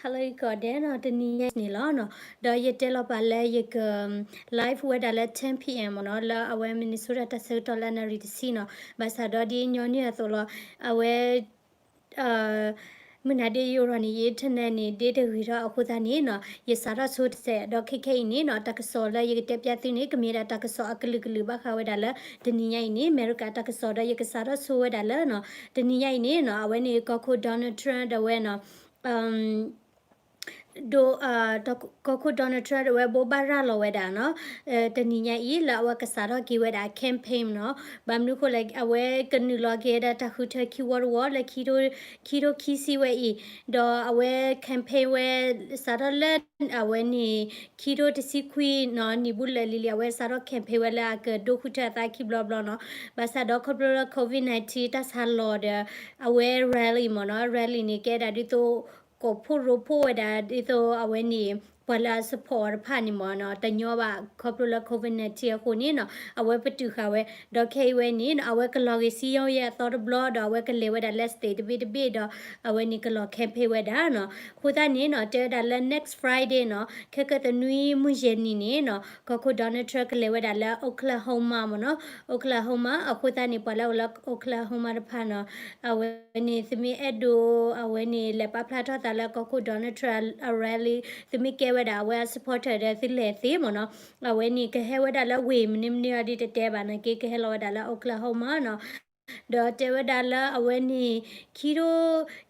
ဟါလၢဂ့ၤကိးဂၤဒဲးနီၤ, တနံၤညါအံၤန့ၣ်လီၤနီၤ, ဒီးယတဲလီၤပာ်လၢယက live ဝဲဒၣ်လၢ ten p.m. မ့ၢ်နီၤ, လၢအဝဲ Minnesota တၢ်ဆၢကတီၢ်လၢနၣ်ရံၣ်တဆံနီၤ, ဘၣ်ဆၣ်ဒီးဒ်ညီနုၢ်အသိးလီၤ, အဝဲ မုၢ်နၤဒ့ယိရၤန့ၣ် ယ internet န့ၣ် ဒ့တဂ့ၤထီၣ်အဃိသတးန့ၣ်နီၤ, ယစးထီၣ်ဆိတစဲး, ဒီးခဲခဲအံၤန့ၣ်နီၤ, တၢ်ကစီၣ်လၢယကတဲပျၢ်သုန့ၣ် ကမ့ၢ်ဒၣ်တၢ်ကစီၣ်အကလုာ်ကလုာ်ဘၣ်ဃးဝဲဒၣ်လၢ တနံၤညါအံၤန့ၣ် အမဲရကၤတၢ်ကစီၣ်ဒီး ယကစးထီၣ်ဆိဝဲဒၣ်လၢနီၤ, တနံၤညါအံၤန့ၣ်နီၤ, အဝဲန့ၣ် ကီၢ်ခိၣ် Donald Trump ဒီးဝဲနီၤ ဒိ ကီၢ်ခိၣ် Donald Trump ဒီးဝဲဘိးဘၣ်ရၤလီၤဝဲဒၣ်နီၤ, တနံၤညါအံၤလၢအဝဲကစးထီၣ်က့ၤဝဲဒၣ် campaign နီၤ, ဘၣ်မနုၤဃိလဲၣ် အဝဲကနုာ်လီၤက့ၤဝဲဒၣ်တၢ်ဃုထၢခံဝီတဝီလၢ ခံထိခံဆံဝဲအံၤ, ဒီးအဝဲ campaign ဝဲ စးထီၣ်လၢ အဝဲန့ၣ် ခံထိတဆံခွံနီၤ, နံၣ်ဘူးလၢာ်လံၤလံၤ အဝဲစးထီၣ် campaign ဝဲလၢအကဒိဃုထၢအသးခံဘျီဘျီနီၤ, ဘၣ်ဆၣ်ဒီးခီဖျိလၢ COVID nineteen တၢ်ဆါလီၤဒီး အဝဲ rally မ့ၢ်နီၤ, rally န့ၣ် ကဲဒၣ်ဒ်သိး ကိးဖှိၣ်ရိဖှိၣ်ဝဲဒၣ်ဒ်သိးအဝဲန့ၣ် ပှၤလၢအ support အီၤတဖၣ်န့ၣ်မ့ၢ်နီၤ, တညီဘၣ်ခီဖျိလၢ COVID nineteen အဃိန့ၣ်နီၤ, အဝဲပတုာ်ဃာ်ဝဲ, ဒီးခဲအံၤဝဲန့ၣ်နီၤ, အဝဲကလီၤဂ့ၤစံယိယဲအသီတဘျီဒီး အဝဲကလဲၤဝဲဒၣ်လၢ state တဘ့ၣ်တဘ့ၣ်ဒီး အဝဲန့ၣ်ကလီၤ campaign ဝဲဒၣ်နီၤ, အဃိသတးန့ၣ်နီၤ, တဲဝဲဒၣ်လၢ next Friday နီၤ, ခဲကနွံမုၢ်ယဲၢ်နံၤန့ၣ်နီၤ, ကီၢ်ခိၣ် Donald Trump ကလဲၤဝဲဒၣ်လၢ Oklahoma မ့ၢ်နီၤ, Oklahoma အဃိသတးန့ၣ် ပှၤလၢအိၣ်လၢ Oklahoma တဖၣ်နီၤ, အဝဲန့ၣ် သုမ့ၢ်အဲၣ်ဒိး အဝဲန့ၣ် လဲၤပာ်ဖျါထီၣ်သးလၢကီၢ်ခိၣ် Donald Trump အ rally သုမ့ၢ်ကဲဝဲဒၣ်အဝဲအ supporter ဒီးသုလဲၤသ့မ့ၢ်နီၤ, အဝဲန့ၣ် ကဟဲဝဲဒၣ်လၢဝ့ၢ်မနုၤမနုၤအီၤဒ်တတဲဘၣ်နာ်က့ ကဟဲလီၤဝဲဒၣ်လၢ Oklahoma နီၤ, ဒီးတဲဝဲဒၣ်လၢအဝဲန့ၣ် ခံ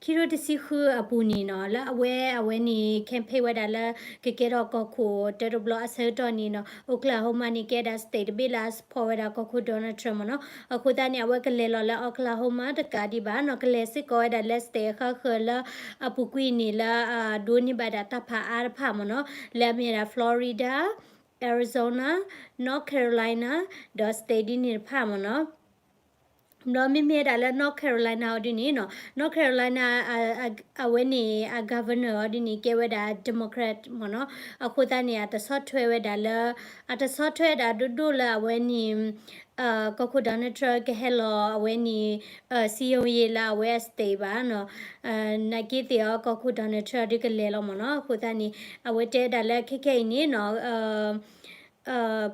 ခံထိတဆံဃုအပူၤန့ၣ်နီၤ, လၢအဝဲ အဝဲန့ၣ် campaign ဝဲဒၣ်လၢ ကကဲထီၣ်ကီၢ်ခိၣ်တၢတဘျီအဆၢကတီၢ်န့ၣ်နီၤ, Oklahoma န့ၣ် ကဲဒၣ် state တဘ့ၣ်လၢအ support ဝဲဒၣ်ကီၢ်ခိၣ် Donald Trump မ့ၢ်နီၤ, အဃိသတးန့ၣ် အဝဲကလဲၤလီၤလၢ Oklahoma တကးဒံးဘၣ်နီၤ, ကလဲၤစ့ၢ်ကီးဝဲဒၣ်လၢ state အဃၣ်ဃၢၤလၢအပူၤကွံာ်န့ၣ်လၢ ဒိးန့ၢ်ဘၣ်ဒၣ်တၢ်ဖးအါတဖၣ်မ့ၢ်နီၤ, လၢအမ့ၢ်ဒၣ် Florida, Arizona, North Carolina ဒီး state ဒ်န့ၣ်တဖၣ်မ့ၢ်နီၤ. ဘျီမ့မ့ၢ်ဝဲဒၣ်လၢ North Carolina အီၤဒ်န့ၣ်နီၤ, North Carolina အဝဲန့ၣ် အ governor အီၤဒ်န့ၣ် ကဲဝဲဒၣ် Democrat မ့ၢ်နီၤ, အဃိသတးန့ၣ် အတဆီၣ်ထွဲဝဲဒၣ်လၢ အတဆီၣ်ထွဲဒၣ်ဒိၣ်ဒိၣ်လၢအဝဲန့ၣ် ကီၢ်ခိၣ် Donald Trump ကဟဲလီၤအဝဲန့ၣ် စည်းရုံးရေး လၢအဝဲအ state ဘၣ်နီၤ, နာ်က့သ့ၣ်အီၤ ကီၢ်ခိၣ် Donald Trump ဒ်ကလဲၤလီၤမ့ၢ်နီၤ, အဃိသတးန့ၣ် အဝဲတဲဒၣ်လၢခဲခဲအံၤန့ၣ်နီၤ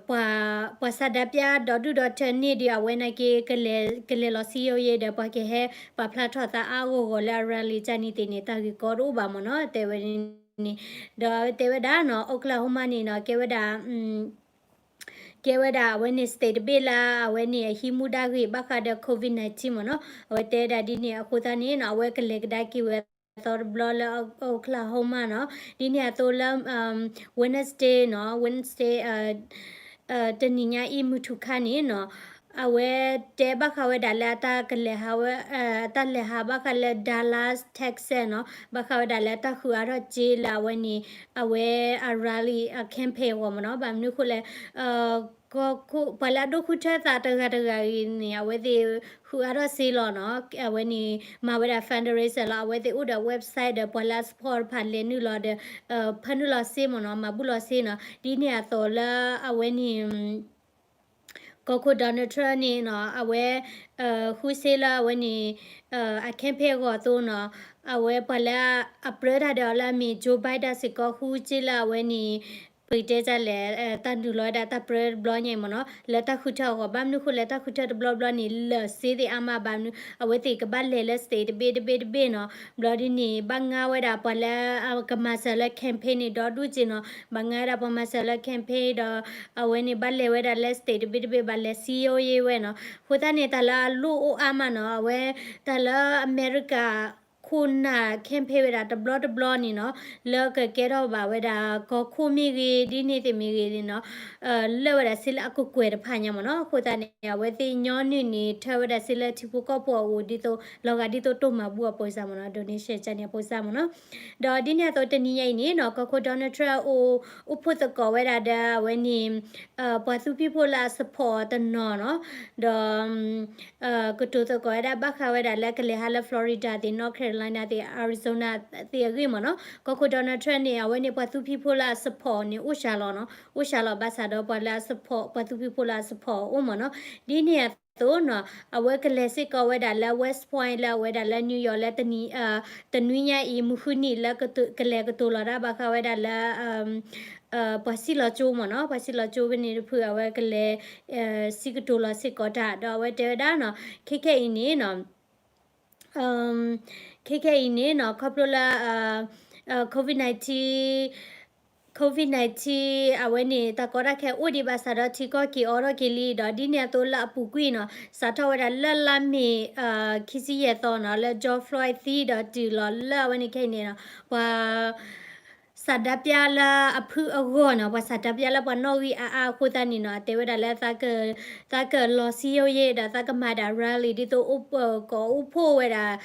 ပှၤ ပှၤဆန္ဒပြဒီဒူၣ်ဒီထၢန့ၢ်ဒီးအဝဲနာ်က့ ကလဲၤ ကလဲၤလီၤစည်းရုံးရေး ဒီးပှၤကဟဲပာ်ဖျါထီၣ်သးအါအါဂီၢ်ဂီၢ်လၢအ rally ကန့ၣ်သ့ၣ်န့ၣ် တၢ်ဂ့ၢ်ကီတအိၣ်ဘၣ်မ့ၢ်နီၤ, တဲဝဲန့ၣ်, ဒီးတဲဝဲဒၣ်နီၤ Oklahoma န့ၣ်နီၤ ကဲဝဲဒၣ် ကဲဝဲဒၣ်အဝဲန့ၣ် state တဘ့ၣ်လၢအဝဲန့ၣ် အဟံးမူဒါဂ့ၢ်ဘၣ်ဃးဒီး COVID nineteen မ့ၢ်နီၤ, အဝဲတဲဒၣ်ဒ်န့ၣ် အဃိသတးန့ၣ်နီၤ အဝဲကလဲၤကဒါက့ၤဝဲအသီတဘျီလၢ Oklahoma နီၤ, ဒ်န့ၣ်အသိးလၢ Wednesday နီၤ Wednesday တနံၤညါအံၤ မုၢ်ထူၣ်ခါန့ၣ်နီၤ, အဝဲတဲဘၣ်ဃးဝဲဒၣ်လၢအတၢ်ကလဲၤဟးဝဲ အတၢ်လဲၤဟးဘၣ်ဃးလၢ Dallas Texas နီၤ, ဘၣ်ဃးဝဲဒၣ်လၢတၢ်ဃုအါထီၣ်စ့လၢအဝဲန့ၣ် အဝဲအ rally အ campaign အဂီၢ်မ့ၢ်နီၤ, ဘၣ်မနုၤအဃိလဲၣ် ပှၤလၢအဒိၣ်ဃုထၢသးတဂၤတဂၤအံၤန့ၣ် အဝဲသ့ၣ်ဃုအါထီၣ်စ့လီၤနီၤ, အဝဲန့ၣ် မၤဝဲဒၣ် fundraiser လီၤ, အဝဲသ့ၣ်အိၣ်ဒီး website ဒီးပှၤလၢအ support တဖၣ်လဲၤနုာ်လီၤဒီး ဖၢနုာ်လီၤစ့မ့ၢ်နီၤ, မၤဘူၣ်လီၤစ့နီၤ, ဒ်န့ၣ်အသိးလၢအဝဲန့ၣ် ကီၢ်ခိၣ် Donald Trump န့ၣ်နီၤ အဝဲ ဃုစ့လၢအဝဲန့ၣ် အ campaign အဂီၢ်အသိးနီၤ, အဝဲပှၤလၢအပြၢတၢ်ဒီးအီၤလၢအမ့ၢ် Joe Biden စ့ၢ်ကီး ဃုစ့လၢအဝဲန့ၣ် ပကတဲဒ်လဲၣ် တၢ်နုာ်လီၤဝဲဒၣ်တၢ်ပြၢတဘျီညါအံၤမ့ၢ်နီၤ လၢတၢ်ဃုထၢအဂီၢ်, ဘၣ်မနုၤအဃိလဲၣ် တၢ်ဃုထၢတဘျီဘျီန့ၣ် လၢာ်စ့သ့ၣ်အါမး ဘၣ်မနုၤ အဝဲသ့ၣ်ကဘၣ်လဲၤလၢ state တဘ့ၣ်တဘ့ၣ်တဘ့ၣ်နီၤ, ဘျီဒ်န့ၣ် ဘၣ်ငါဝဲဒၣ်ပှၤလၢကမၤစၢၤလၢ campaign န့ၣ် ဒီဒူၣ်က့နီၤ, ဘၣ်ငါဝဲဒၣ်ပှၤမၤစၢၤလၢ campaign ဒီး အဝဲန့ၣ် ဘၣ်လဲၤဝဲဒၣ်လၢ state တဘ့ၣ်တဘ့ၣ် ဘၣ်လဲၤစံယိယ့ဝဲနီၤ, အဃိသတးန့ၣ် တၢ်လၢအလိၣ်အိၣ်အါမးနီၤ, အဝဲ တၢ်လၢအမဲရကၤ ခိၣ်နၢ် campaign ဝဲဒၣ်တဘျီတဘျီန့ၣ်နီၤ, လၢကကဲထီၣ်ဘၣ်ဝဲဒၣ် ကီၢ်ခိၣ်မ့ၢ်ဂ့ၤ ဒ်န့ၣ်သ့ၣ်မ့ၢ်ဂ့ၤန့ၣ်နီၤ, လၢာ်ဝဲဒၣ်စ့လၢအကကွဲၢ်တဖၣ်ညါမ့ၢ်နီၤ, အဃိသတးန့ၣ် အဝဲသ့ၣ်ညီနုၢ်န့ၣ် ထၢဝဲဒၣ်စ့လၢထံဖိကီၢ်ဖိအအိၣ် ဒ်သိး လီၤဂာ်ဒ်သိးတိၢ်မၤဘူၣ်အဖိစၢ်မ့ၢ်နီၤ, donation ကန့ၣ်အဖိစၢ်မ့ၢ်နီၤ, ဒီးဒ်န့ၣ်အသိးတနံၤညါအံၤန့ၣ်နီၤ, ကီၢ်ခိၣ် Donald Trump အိၣ်အိၣ်ဖှိၣ်သကိးဝဲဒၣ်ဒီးအဝဲန့ၣ် ပှၤသူဖံးဖိလၢအ support အီၤတနီၤနီၤ, ဒီး ကတိၤသကိးဝဲဒၣ် ဘၣ်ဃးဝဲဒၣ်လၢကလဲၤဟးလၢ Florida သ့ၣ် North Carolina သ့ၣ် Arizona သ့ၣ်အဂ့ၢ်မ့ၢ်နီၤ, ကီၢ်ခိၣ် Donald Trump န့ၣ် အဝဲန့ၣ် ပှၤသူဖံးဖိလၢအ support န့ၣ် အိၣ်စှၤလီၤနီၤ, အိၣ်စှၤလီၤ ဘၣ်ဆၣ်ဒီးပှၤလၢအ support ပှၤသူဖံးဖိလၢအ support အိၣ်မ့ၢ်နီၤ, ဒ်န့ၣ်အ ဒ်သိးနီၤ အဝဲကလဲၤစ့ၢ်ကီးဝဲဒၣ်လၢ West Point လၢအဝဲဒၣ်လၢ New York လၢတနံၤ တနွံညါအံၤ မုၢ်ဃုနံၤလၢကလဲၤကတိၤလီၤတၢ်ဘၣ်ဃးဝဲဒၣ်လၢ ပှၤစံၣ်လီၤကၠိမ့ၢ်နီၤ ပှၤစံၣ်လီၤကၠိဖဲန့ၣ်တဖု အဝဲကလဲၤ စံးကတိၤလီၤစ့ၢ်ကီးတၢ် ဒီးအဝဲတဲဝဲဒၣ်နီၤ ခဲခဲအံၤန့ၣ်နီၤ ခဲခဲအံၤန့ၣ်နီၤ ခီဖျိလၢ COVID nineteen COVID nineteen အဝဲန့ၣ် တၢ်ကီတၢ်ခဲအိၣ်ဒံးဘၣ်ဆၣ်ဒီး ထံကီၢ်က့ၤအိးထီၣ်က့ၤလံ ဒီးဒ်န့ၣ်အသိးလၢအပူၤကွံာ်နီၤ စးထီၣ်ဝဲဒၣ်လၢလါမ့ၤ ခံဆံယဲၢ်သီနီၤ လၢ George Floyd သံဒီးတုၤလီၤလၢအဝဲန့ၣ်ခဲအံၤန့ၣ်နီၤ ပှၤ ဆန္ဒပြလၢအဖုအဂီၢ်နီၤ ပှၤဆန္ဒပြလၢပှၤနီၣ်ဂံၢ်အါအါအဃိသတးန့ၣ်နီၤ တဲဝဲဒၣ်လၢ သးကလီၤစံယိယ့ၣ်ဒီးသးကမၤဒၣ် rally ဒ်သိးအိၣ်ကီးအိၣ်ဖှိၣ်ဝဲဒၣ်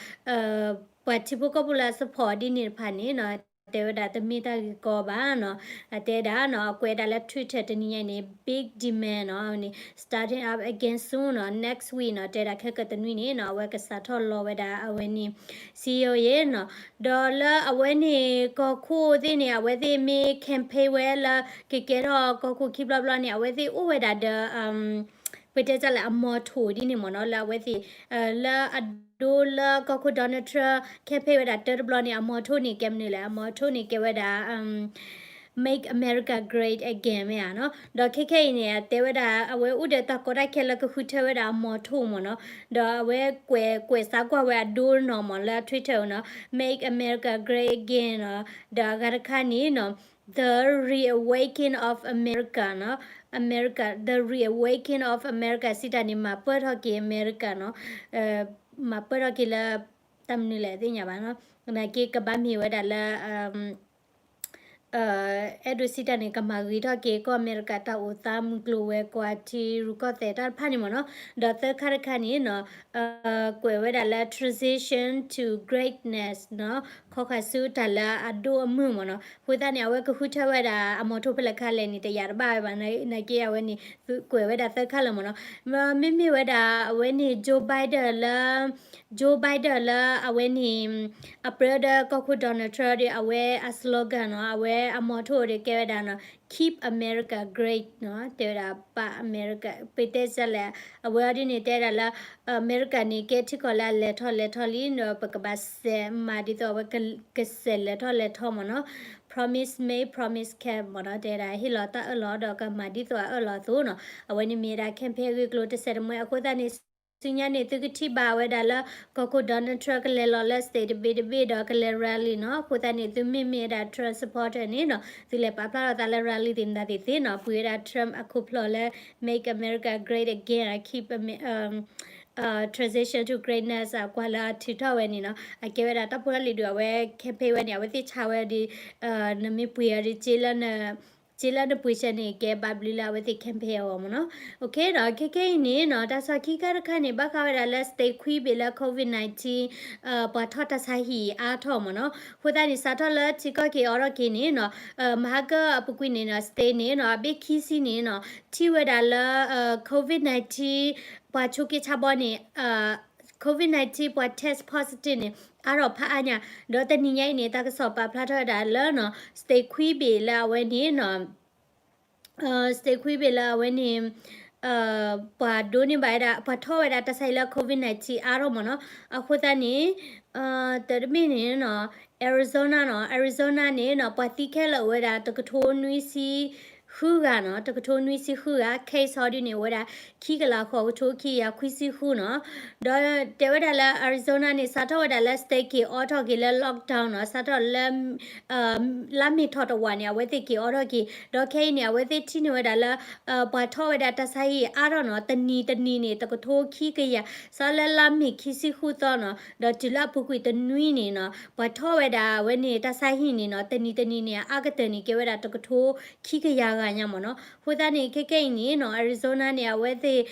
ပှၤထံဖိကီၢ်ဖိလၢအ support ဒ်န့ၣ်တဖၣ်န့ၣ်နီၤ တဲဝဲဒၣ်တမ့ၢ်တၢ်ဂ့ၢ်ကီဘၣ်နီၤ အတဲဒၣ်နီၤ အကွဲးဒၣ်လၢ Twitter တနံၤညါအံၤန့ၣ် big demand နီၤ န့ၣ် starting up again soon နီၤ next week နီၤ တဲဒၣ်ခဲကတနွံန့ၣ်နီၤ အဝဲကစးထီၣ်လီၤဝဲဒၣ်အဝဲန့ၣ် စံယိယ့ၣ်နီၤ ဒီးလၢအဝဲန့ၣ် ကီၢ်ခိၣ်သ့ၣ်န့ၣ် အဝဲသ့ၣ်မ့ၢ် campaign ဝဲလၢ ကကဲထီၣ်ကီၢ်ခိၣ်ခံဘျီဘျီန့ၣ် အဝဲသ့ၣ်အိၣ်ဝဲဒၣ်ဒီး ပတဲတၢ်လၢအ motto ဒ်န့ၣ်မ့ၢ်နီၤ လၢအဝဲသ့ၣ် လၢအဒိလၢကီၢ်ခိၣ် Donald Trump campaign ဝဲဒၣ်တၢတဘျီန့ၣ် အ motto န့ၣ် ကဲမနုၤလဲၣ် အ motto န့ၣ် ကဲဝဲဒၣ် Make America Great Again မ့ၢ်ဧါနီၤ ဒီးခဲခဲအံၤန့ၣ် အတဲဝဲဒၣ် အဝဲအိၣ်ဒီးတၢ်ကီတၢ်ခဲလၢကဃုထၢဝဲဒၣ်အ motto မ့ၢ်နီၤ ဒီးအဝဲကွဲး ကွဲးစးကွၢ်ဝဲအဒိနီၤမ့ၢ် လၢ Twitter နီၤ Make America Great Again နီၤ ဒီးအဂၤတခါန့ၣ်နီၤ The Reawakening of America နီၤ America The Reawakening of America စံးတၢ်န့ၣ် မၤပၢၢ်ထီၣ်က့ၤအမဲရကၤနီၤ မၤပၢၢ်ထီၣ်က့ၤလၢ တၢ်မနုၤလဲၣ်သ့ၣ်ညါဘၣ်နီၤ နာ်က့ကဘၣ်မ့ၢ်ဝဲဒၣ်လၢ အဲၣ်ဒိးစံးတၢ်န့ၣ် ကမၤဂ့ၤထီၣ်က့ၤကီၢ်အမဲရကၤတၢ်အိၣ်သး မုၢ်ကျိၤဝဲၤကွာ်ထံရူၢ်ကီၢ်သဲးတၢ်တဖၣ်န့ၣ်မ့ၢ်နီၤ ဒီးသၢခါတခါန့ၣ်နီၤ ကွဲးဝဲဒၣ်လၢ transition to greatness နီၤ ခီဃာ်ဆူတၢ်လၢအဒိၣ်အမုၢ်မ့ၢ်နီၤ အဃိသတးန့ၣ် အဝဲကဃုထၢဝဲဒၣ်အ motto ဖဲလဲၣ်ခါလဲၣ်န့ၣ် တယာ်တဘၣ်ဝဲဘၣ် နာ်က့အဝဲန့ၣ် ကွဲးဝဲဒၣ်သၢခါလၢာ်မ့ၢ်နီၤ မ့မ့ၢ်ဝဲဒၣ်အဝဲန့ၣ် Joe Biden လၢ Joe Biden လၢအဝဲန့ၣ် အပြၢဒီးကီၢ်ခိၣ် Donald Trump ဒီး အဝဲအ slogan နီၤ အဝဲအ motto ဒီးကဲဝဲဒၣ်နီၤ Keep America Great နီၤ တဲဝဲဒၣ်ပာ်အမဲရကၤ ပတဲစ့ၢ်လဲၣ် အဝဲအီၤဒ်န့ၣ် တဲဒၣ်လၢ အမဲရကၤန့ၣ် ကဲထံကီၢ်လၢအလဲၤထီၣ်လဲၤထီလံဒီး ပကဘၣ်စဲးမၤဒ်သိးအဝဲကစဲးလဲၤထီၣ်လဲၤထီမ့ၢ်နီၤ promise made promise kept မ့ၢ်နီၤ တဲဒၣ်ဟ့ၣ်လီၤတၢ်အၢၣ်လီၤဒီးကမၤဒ်သိးအအၢၣ်လီၤအသိးနီၤ အဝဲန့ၣ်မ့ၢ်ဒၣ် campaign အဂ့ၢ်ကျိၤတစဲးတမှဲ အဃိသတးန့ၣ် ဆူညါန့ၣ် သုကထံၣ်ဘၣ်ဝဲဒၣ်လၢ ကီၢ်ခိၣ် Donald Trump ကလဲၤလီၤလၢ state တဘ့ၣ်တဘ့ၣ်ဒီးကလဲၤ rally နီၤ အဃိသတးန့ၣ် သုမ့မ့ၢ်ဝဲဒၣ် Trump supporter န့ၣ်နီၤ သုလဲၤပာ်ဖျါထီၣ်သးလၢ rally သ့ၣ်မတၤသ့ၣ်သ့နီၤ ပှ့ၤဝဲဒၣ် Trump အခိၣ်ဖျီၣ်လၢ Make America Great Again keep transition to greatness အကွၢ်လၢအထုးထီၣ်ဝဲန့ၣ်နီၤ အကဲဝဲဒၣ်တၢ်ဖိတၢ်လံၤဒုး အဝဲ campaign ဝဲန့ၣ် အဝဲသ့ၣ်ဆါဝဲဒီး နမ့ၢ်ပှ့ၤအီၤဒီး စ့လၢနပှ့ၤဆၢန့ၣ် ကဲဘၣ်ဘျုးလၢအဝဲသ့ၣ် campaign အဂီၢ်မ့ၢ်နီၤ ဒီးခဲခဲအံၤန့ၣ်နီၤ တၢ်ဆၢခံခါတခါန့ၣ် ဘၣ်ဃးဝဲဒၣ်လၢ state ခွံဘ့ၣ်လၢ COVID nineteen ပှၤထီၣ်တၢ်ဆါဟံၣ်အါထီၣ်မ့ၢ်နီၤ အဃိသတးန့ၣ် စးထီၣ်လၢထံကီၢ်က့ၤအိးထီၣ်က့ၤန့ၣ်နီၤ မဟါကအပူၤကွံာ်န့ၣ်နီၤ state န့ၣ်နီၤ အဘ့ၣ်ခံဆံန့ၣ်နီၤ ထံၣ်ဝဲဒၣ်လၢ COVID nineteen ပှၤဆိးက့ဆါဘီန့ၣ် COVID nineteen ပှၤ test positive န့ၣ် အါထီၣ်ဖးအါညါ ဒီးတနံၤညါအံၤန့ၣ် တၢ်ကစီၣ်ပာ်ဖျါထီၣ်ဝဲဒၣ်လၢနီၤ state ခွံဘ့ၣ်လၢအဝဲန့ၣ်နီၤ state ခွံဘ့ၣ်လၢအဝဲန့ၣ် ပှၤဒိးန့ၢ်ဘၣ်ဝဲဒၣ် ပှၤထီၣ်ဝဲဒၣ်တၢ်ဆါဟံၣ်လၢ COVID nineteen အါထီၣ်မ့ၢ်နီၤ အဃိသတးန့ၣ် တၢ်တဘ့ၣ်န့ၣ်နီၤ Arizona နီၤ Arizona န့ၣ်နီၤ ပှၤသံခဲလၢာ်အိၣ်ဝဲဒၣ် တကထိနွံဆံဃုဂၤနီၤ တကထိနွံဆံဃုဂၤ case ဟီဒ်န့ၣ် အိၣ်ဝဲဒၣ်ခံကလးဃိးကထိခံကယၤခွံဆံဃုနီၤ ဒီးတဲဝဲဒၣ်လၢ Arizona န့ၣ် စးထီၣ်ဝဲဒၣ်လၢ state က့ၤအိးထီၣ်က့ၤလၢ lockdown နီၤ စးထီၣ်လၢ လါမ့ၤထီၣ်တဝာ်န့ၣ် အဝဲသ့ၣ်က့ၤအိးထီၣ်က့ၤ ဒီးခဲအံၤန့ၣ် အဝဲသ့ၣ်ထံၣ်န့ၢ်ဝဲဒၣ်လၢ ပှၤထီၣ်ဝဲဒၣ်တၢ်ဆါဟံၣ်အါထီၣ်နီၤ တနံၤတနံၤန့ၣ် တကထိခံကယၤ စးလၢလါမ့ၤခံဆံဃုသီနီၤ ဒီးတုၤလၢအပူၤကွံာ်တနွံန့ၣ်နီၤ ပှၤထီၣ်ဝဲဒၣ်အဝဲန့ၣ် တၢ်ဆါဟံၣ်န့ၣ်နီၤ တနံၤတနံၤန့ၣ် အအါကတၢၢ်န့ၣ် ကဲဝဲဒၣ်တကထိခံကယၤဂၤညါမ့ၢ်နီၤ အဃိသတးန့ၣ် ခဲခဲအံၤန့ၣ်နီၤ Arizona န့ၣ် အဝဲသ့ၣ်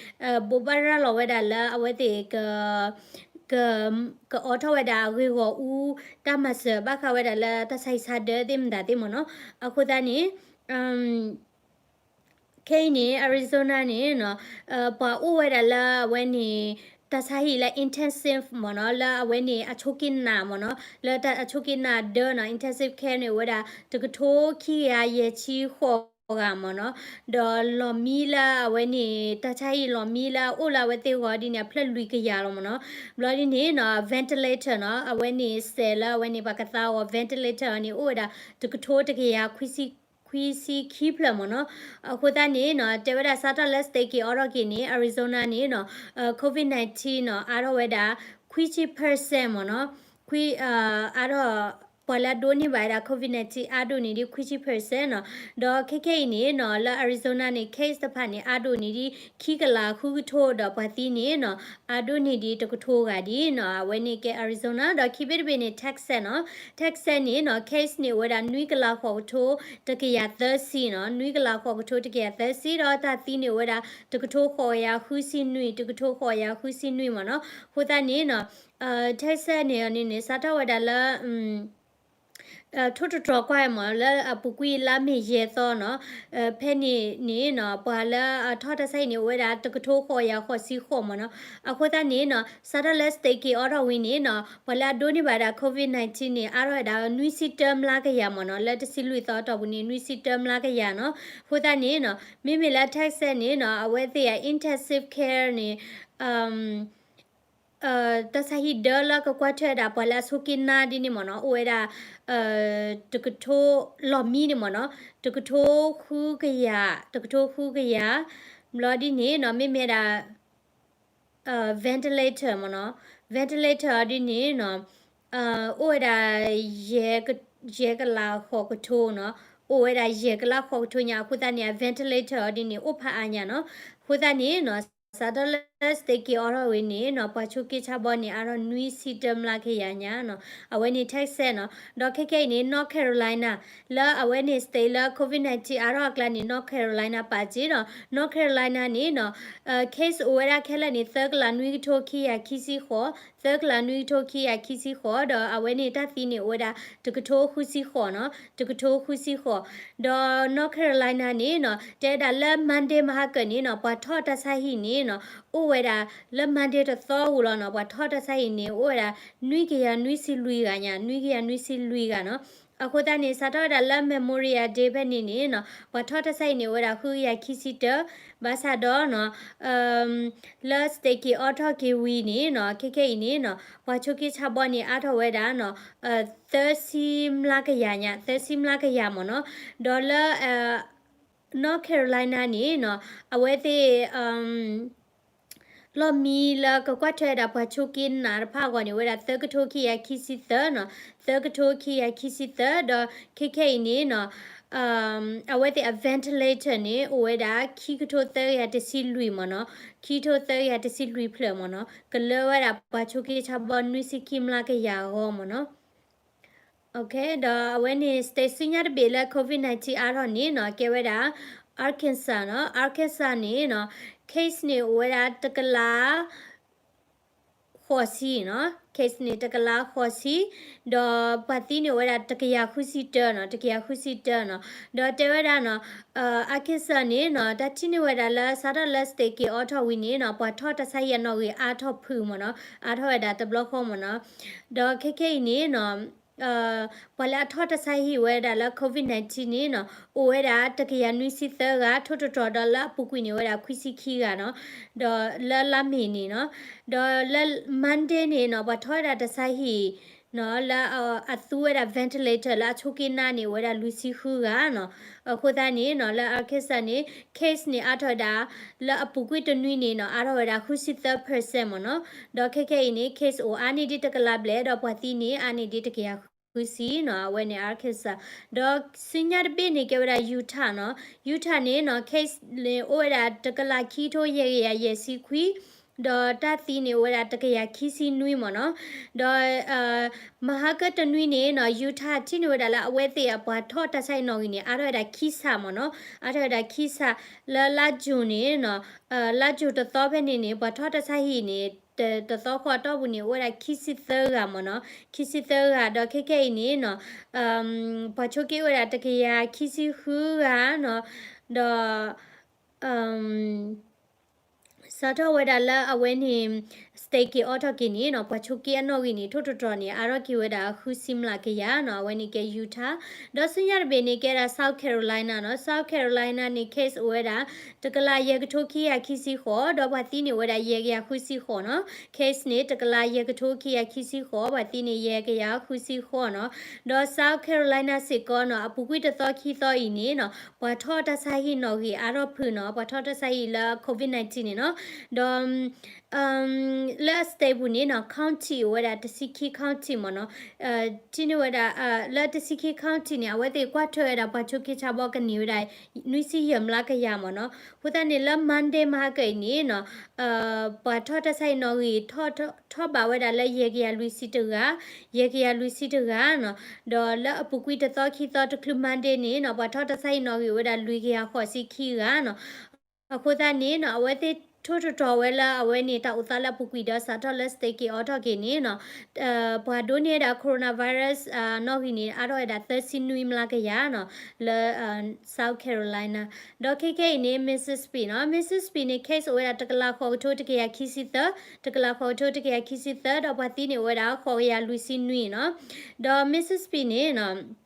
ဘိးဘၣ်ရၤလီၤဝဲဒၣ်လၢအဝဲသ့ၣ် က ကအိးထီၣ်ဝဲဒၣ်အဂ့ၢ်ဂီၢ်အူ တၢ်မၤစၢၤဘၣ်ဃးဝဲဒၣ်လၢတၢ်ဆါဟံၣ်ဆါဒၢသ့ၣ်မတၤသ့ၣ်မ့ၢ်နီၤ အဃိသတးန့ၣ် ခဲအံၤန့ၣ် Arizona န့ၣ်နီၤ ပှၤအိၣ်ဝဲဒၣ်လၢအဝဲန့ၣ် တၢ်ဆါဟံၣ်လၢ intensive မ့ၢ်နီၤ လၢအဝဲန့ၣ် အဆိးက့နးမ့ၢ်နီၤ လၢတၢ်အဆိးက့နးဒၢနီၤ intensive care န့ၣ် အိၣ်ဝဲဒၣ် တကထိခံကယၤယဲၢ်ဆံဃိး တကယၤလွံၢ်ဆံဃိးဂၤမ့ၢ်နီၤ, ဒီးလီၢ်မံလၢအဝဲန့ၣ် တၢ်ဆါဟံၣ်လီၢ်မံလၢအအိၣ်လၢအဝဲသ့ၣ်ဂီၢ်ဒ်န့ၣ် အဖျၢၣ်လွံၢ်ကယၤလီၤမ့ၢ်နီၤ, ဘျီဒ်န့ၣ်နီၤ ventilator နီၤ အဝဲန့ၣ်စဲးလၢအဝဲန့ၣ် ပှၤကသါအီၤ ventilator အီၤန့ၣ် အိၣ်ဝဲဒၣ်တကထိတကယၤခွံဆံ ခွံဆံခံဖျၢၣ်မ့ၢ်နီၤ, အဃိသတးန့ၣ်နီၤ တဲဝဲဒၣ်စးထီၣ်လၢ state က့ၤအိးထီၣ်က့ၤန့ၣ် Arizona န့ၣ်နီၤ COVID nineteen နီၤ အါထီၣ်ဝဲဒၣ် ခွံဆံ percent မ့ၢ်နီၤ, ခွံ အါထီၣ် ပှၤလၢအဒိးန့ၢ်ဘၣ်ဝဲဒၣ် COVID nineteen အါဒိၣ်န့ၣ်ဒ် ခွံဆံ percent နီၤ, ဒီးခဲခဲအံၤန့ၣ်နီၤ လၢ Arizona န့ၣ် case တဖၣ်န့ၣ် အါဒိၣ်န့ၣ်ဒ် ခံကလးဃုကထိ ဒီးပှၤသံန့ၣ်နီၤ အါဒိၣ်န့ၣ်ဒ်တကထိဂၤဒ်နီၤ, အဝဲန့ၣ်ကဲ Arizona ဒီးခံဘ့ၣ်တဘ့ၣ်န့ၣ် Texas နီၤ, Texas န့ၣ်နီၤ case န့ၣ်အိၣ်ဝဲဒၣ်နွံကလးဃိးကထိတကယၤသၢဆံနီၤ, နွံကလးဃိးကထိတကယၤသၢဆံ ဒီးတၢ်သံန့ၣ်အိၣ်ဝဲဒၣ်တကထိဃိးကယၤဃုဆံနွံ, တကထိဃိးကယၤဃုဆံနွံမ့ၢ်နီၤ, အဃိသတးန့ၣ်နီၤ Texas န့ၣ်န့ၣ် စးထီၣ်ဝဲဒၣ်လၢ ထိၣ်တတြီၤကွၢ်မ့ၢ် လၢအပူၤကွံာ်လါမ့ၤယဲၢ်သီနီၤ, ဖဲန့ၣ်န့ၣ်နီၤ ပှၤလၢအထီၣ်တၢ်ဆါဟံၣ်န့ၣ် အိၣ်ဝဲဒၣ်တကထိဃိးကယၤဃိးဆံဃိးမ့ၢ်နီၤ, အဃိသတးန့ၣ်နီၤ စးထီၣ်လၢ state က့ၤအိးထီၣ်ဝံၤန့ၣ်နီၤ ပှၤလၢအဒိးန့ၢ်ဘၣ်ဝဲဒၣ် COVID nineteen န့ၣ် အါထီၣ်ဝဲဒၣ်နွံဆံတၢမျးကယၤမ့ၢ်နီၤ, လၢတဆံလွံၢ်သီအတီၢ်ပူၤန့ၣ် နွံဆံတၢမျးကယၤနီၤ, အဃိသတးန့ၣ်နီၤ မ့မ့ၢ်လၢ Texas န့ၣ်နီၤ အဝဲသ့ၣ်အ intensive care န့ၣ် တၢ်ဆါဟံၣ်ဒၢလၢကကွၢ်ထွဲဝဲဒၣ်ပှၤလၢအဆိးက့နါဒ်န့ၣ်မ့ၢ်နီၤ အိၣ်ဝဲဒၣ် တကထိ လီၢ်မံန့ၣ်မ့ၢ်နီၤ တကထိဃုကယၤ တကထိဃုကယၤ, ဘျီဒ်န့ၣ်နီၤ မ့မ့ၢ်ဝဲဒၣ် ventilator မ့ၢ်နီၤ ventilator အီၤဒ်န့ၣ်နီၤ အိၣ်ဝဲဒၣ် ယဲၢ်ကလးဃိးကထိနီၤ, အိၣ်ဝဲဒၣ်ယဲၢ်ကလးဃိးကထိညါ အဃိသတးန့ၣ် အ ventilator အီၤဒ်န့ၣ် အိၣ်ဖးအါညါနီၤ, အဃိသတးန့ၣ်နီၤ စးထီၣ်လၢ state က့ၤအိးထီၣ်ဝံၤန့ၣ်နီၤ ပှၤဆိးက့ဆါဘီန့ၣ် အါထီၣ်နွံဆံတၢမျးကယၤညါနီၤ, အဝဲန့ၣ် Texas နီၤ, ဒီးခဲခဲအံၤန့ၣ် North Carolina လၢအဝဲန့ၣ် state လၢ COVID nineteen အါထီၣ်အကျါန့ၣ် North Carolina ပာ်စ့ၢ်နီၤ, North Carolina န့ၣ်နီၤ case အိၣ်ဝဲဒၣ်ခဲလၢာ်န့ၣ် သၢကလးနွံကထိခံကယၤခံဆံဃိး, သၢကလးနွံကထိခံကယၤခံဆံဃိး, ဒီးအဝဲန့ၣ်တၢ်သံန့ၣ်အိၣ်ဝဲဒၣ် တကထိဃုဆံဃိးနီၤ, တကထိဃုဆံဃိး, ဒီး North Carolina န့ၣ်နီၤ တဲဝဲဒၣ်လၢ Monday မဟါကၢန့ၣ်နီၤ ပှၤထီၣ်တၢ်ဆါဟံၣ်န့ၣ်နီၤ အိၣ်ဝဲဒၣ်လၢ Monday တသီဧိၤလီၤနီၤ ပှၤထီၣ်တၢ်ဆါဟံၣ်န့ၣ် အိၣ်ဝဲဒၣ် နွံကယၤနွံဆံလွံၢ်ဂၤညါ နွံကယၤနွံဆံလွံၢ်ဂၤနီၤ, အဃိသတးန့ၣ် စးထီၣ်ဝဲဒၣ်လၢ Memorial Day ဖဲန့ၣ်န့ၣ်နီၤ ပှၤထီၣ်တၢ်ဆါဟံၣ်န့ၣ် အိၣ်ဝဲဒၣ်ဃုကယၤခံဆံတၢ, ဘၣ်ဆၣ်ဒီးနီၤ လၢ state က့ၤအိးထီၣ်က့ၤဝံၤန့ၣ်နီၤ ခဲခဲအံၤန့ၣ်နီၤ ပှၤဆိးက့ဆါဘီန့ၣ် အါထီၣ်ဝဲဒၣ်နီၤ သၢဆံမျးကယၤညါ သၢဆံမျးကယၤမ့ၢ်နီၤ, ဒီးလၢ North Carolina န့ၣ်နီၤ အဝဲသ့ၣ် လီၢ်မံလၢကကွၢ်ထွဲဝဲဒၣ်ပှၤဆိးက့နးတဖၣ်အဂီၢ်န့ၣ် အိၣ်ဝဲဒၣ်သၢကထိခံကယၤခံဆံသၢနီၤ, သၢကထိခံကယၤခံဆံသၢ, ဒီးခဲခဲအံၤန့ၣ်နီၤ အဝဲသ့ၣ်အ ventilator န့ၣ် အိၣ်ဝဲဒၣ်ခံကထိသၢကယၤတဆံလွံၢ်မ့ၢ်နီၤ, ခံကထိသၢကယၤတဆံလွံၢ်ဖျၢၣ်မ့ၢ်နီၤ, ကလၢဝဲဒၣ်ပှၤဆိးက့ဆါဘီနွံဆံခံမျးကယၤအဂီၢ်မ့ၢ်နီၤ. ဒီးအဝဲန့ၣ် state ဆူညါတဘ့ၣ်လၢ COVID nineteen အါထီၣ်န့ၣ်နီၤ ကဲဝဲဒၣ် Arkansas နီၤ, Arkansas န့ၣ်နီၤ case န့ၣ် အိၣ်ဝဲဒၣ်တကလး ဃိးဆံနီၤ, case န့ၣ် တကလးဃိးဆံ, ဒီးပှၤသံန့ၣ် အိၣ်ဝဲဒၣ်တကယၤဃုဆံတၢနီၤ, တကယၤဃုဆံတၢနီၤ, ဒီးတဲဝဲဒၣ်နီၤ Arkansas န့ၣ်နီၤ တၢ်ထံၣ်န့ၢ်ဝဲဒၣ်လၢ စးထီၣ်လၢ state က့ၤအိးထီၣ်ဝံၤန့ၣ်နီၤ ပှၤထီၣ်တၢ်ဆါဟံၣ်အနီၣ်ဂံၢ်အါထီၣ်ဖုၣ်မ့ၢ်နီၤ, အါထီၣ်ဝဲဒၣ်တဘျီဃီမ့ၢ်နီၤ, ဒီးခဲခဲအံၤန့ၣ်နီၤ ပှၤလၢအထီၣ်တၢ်ဆါဟံၣ်ဝဲဒၣ်လၢ COVID nineteen န့ၣ်နီၤ အိၣ်ဝဲဒၣ်တကယၤနွံဆံသၢဂၤ, ထိၣ်တတြီၤဒီးလၢအပူၤကွံာ်န့ၣ် အိၣ်ဝဲဒၣ်ခွံဆံခံဂၤနီၤ, ဒီးလၢလါမ့ၤန့ၣ်နီၤ, ဒီးလၢ Monday န့ၣ်နီၤ ပှၤထီၣ်ဝဲဒၣ်တၢ်ဆါဟံၣ်နီၤ လၢအသူဝဲဒၣ် ventilator လၢအဆိးက့နါန့ၣ် အိၣ်ဝဲဒၣ်လွံၢ်ဆံဃုဂၤနီၤ, အဃိသတးန့ၣ်နီၤ လၢ Arkansas န့ၣ် case န့ၣ် အါထီၣ်ဝဲဒၣ် လၢအပူၤကွံာ်တနွံန့ၣ်နီၤ အါထီၣ်ဝဲဒၣ်ဃုဆံသၢ percent မ့ၢ်နီၤ, ဒီးခဲခဲအံၤန့ၣ် case အိၣ်အါန့ၢ်ဒ်တကလးဘျဲၣ် ဒီးပှၤသံန့ၣ် အါန့ၢ်ဒ်တကယၤဃုဆံနီၤ, အဝဲန့ၣ် Arkansas, ဒီးဆူညါတဘ့ၣ်န့ၣ် ကဲဝဲဒၣ် Utah နီၤ, Utah န့ၣ်နီၤ case န့ၣ် အိၣ်ဝဲဒၣ်တကလးခံကထိယဲၢ်ကယၤယဲၢ်ဆံခွံ, ဒီးတၢ်သံန့ၣ် အိၣ်ဝဲဒၣ်တကယၤခံဆံနွံမ့ၢ်နီၤ, ဒီး မဟါကတနွံန့ၣ်နီၤ Utah ထံၣ်န့ၢ်ဝဲဒၣ်လၢအဝဲသ့ၣ်အပှၤထီၣ်တၢ်ဆါဟံၣ်နီၣ်ဂံၢ်န့ၣ် အါထီၣ်ဝဲဒၣ်ခံဆံမ့ၢ်နီၤ, အါထီၣ်ဝဲဒၣ်ခံဆံ လၢလါ June န့ၣ်နီၤ, လါ June တသီဖဲန့ၣ်န့ၣ် ပှၤထီၣ်တၢ်ဆါဟံၣ်န့ၣ် တသီဃီအတီၢ်ပူၤန့ၣ် အိၣ်ဝဲဒၣ်ခံဆံသၢဂၤမ့ၢ်နီၤ, ခံဆံသၢဂၤ, ဒီးခဲခဲအံၤန့ၣ်နီၤ ပှၤဆိးက့အိၣ်ဝဲဒၣ်တကယၤခံဆံဃုဂၤနီၤ, ဒီး စ စးထီၣ်ဝဲဒၣ်လၢအဝဲန့ၣ် state က့ၤအိးထီၣ်က့ၤန့ၣ်နီၤ ပှၤဆိးက့အနီၣ်ဂံၢ်န့ၣ် ထိၣ်တတြီၤန့ၣ် အါထီၣ်က့ၤဝဲဒၣ်ဃုဆံမျးကယၤနီၤ အဝဲန့ၣ်ကဲ Utah, ဒီးဆူညါတဘ့ၣ်န့ၣ် ကဲဒၣ် South Carolina နီၤ, South Carolina န့ၣ် case အိၣ်ဝဲဒၣ် တကလးယဲၢ်ကထိခံကယၤခံဆံဃိး, ဒီးပှၤသံန့ၣ်အိၣ်ဝဲဒၣ်ယဲၢ်ကယၤဃုဆံဃိးနီၤ, case န့ၣ် တကလးယဲၢ်ကထိခံကယၤခံဆံဃိး, ပှၤသံန့ၣ်ယဲၢ်ကယၤဃုဆံဃိးနီၤ, ဒီး South Carolina စ့ၢ်ကီးနီၤ အပူၤကွံာ်တသီခံသီအံၤန့ၣ်နီၤ ပှၤထီၣ်တၢ်ဆါဟံၣ်နီၣ်ဂံၢ်အါထီၣ်ဖုနီၤ, ပှၤထီၣ်တၢ်ဆါဟံၣ်လၢ COVID nineteen န့ၣ်နီၤ, ဒီး လၢအ state ပူၤန့ၣ်နီၤ county အိၣ်ဝဲဒၣ်တဆံခံ county မ့ၢ်နီၤ, ထံၣ်န့ၢ်ဝဲဒၣ် လၢတဆံခံ county န့ၣ် အဝဲသ့ၣ်ကွၢ်ထွဲဝဲဒၣ်ပှၤဆိးက့ဆါဘီကန့ၢ်ဝဲဒၣ် နွံဆံယဲၢ်မျးကယၤမ့ၢ်နီၤ, အဃိသတးန့ၣ် လၢ Monday မဟါကအံၤန့ၣ်နီၤ ပှၤထီၣ်တၢ်ဆါဟံၣ်နီၣ်ဂံၢ် ထီၣ်ဘးဝဲဒၣ်လၢယဲၢ်ကယၤလွံၢ်ဆံတဂၤ, ယဲၢ်ကယၤလွံၢ်ဆံတဂၤနီၤ, ဒီးလၢအပူၤကွံာ်တသီခံသီတချုး Monday န့ၣ်နီၤ ပှၤထီၣ်တၢ်ဆါဟံၣ်နီၣ်ဂံၢ်အိၣ်ဝဲဒၣ်လွံၢ်ကယၤဃိးဆံခံဂၤနီၤ, အဃိသတးန့ၣ်နီၤ အဝဲသ့ၣ်ထိၣ်တတြီၤဝဲလၢအဝဲန့ၣ်တၢ်အိၣ်သးလၢအပူၤကွံာ်ဒီးစးထီၣ်လၢ state က့ၤအိးထီၣ်က့ၤန့ၣ်နီၤ ပှၤဒိးန့ၢ်ဝဲဒၣ် coronavirus နီၣ်ဂံၢ်န့ၣ် အါထီၣ်ဝဲဒၣ်သၢဆံနွံမျးကယၤနီၤ လၢ South Carolina, ဒီးခဲခဲအံၤန့ၣ် Mississippi နီၤ, Mississippi န့ၣ် case အိၣ်ဝဲဒၣ်တကလးဃိးကထိတကယၤခံဆံသၢ, တကလးဃိးကထိတကယၤခံဆံသၢ ဒီးပှၤသံန့ၣ်အိၣ်ဝဲဒၣ်ဃိးကယၤလွံၢ်ဆံနွံနီၤ, ဒီး Mississippi န့ၣ်နီၤ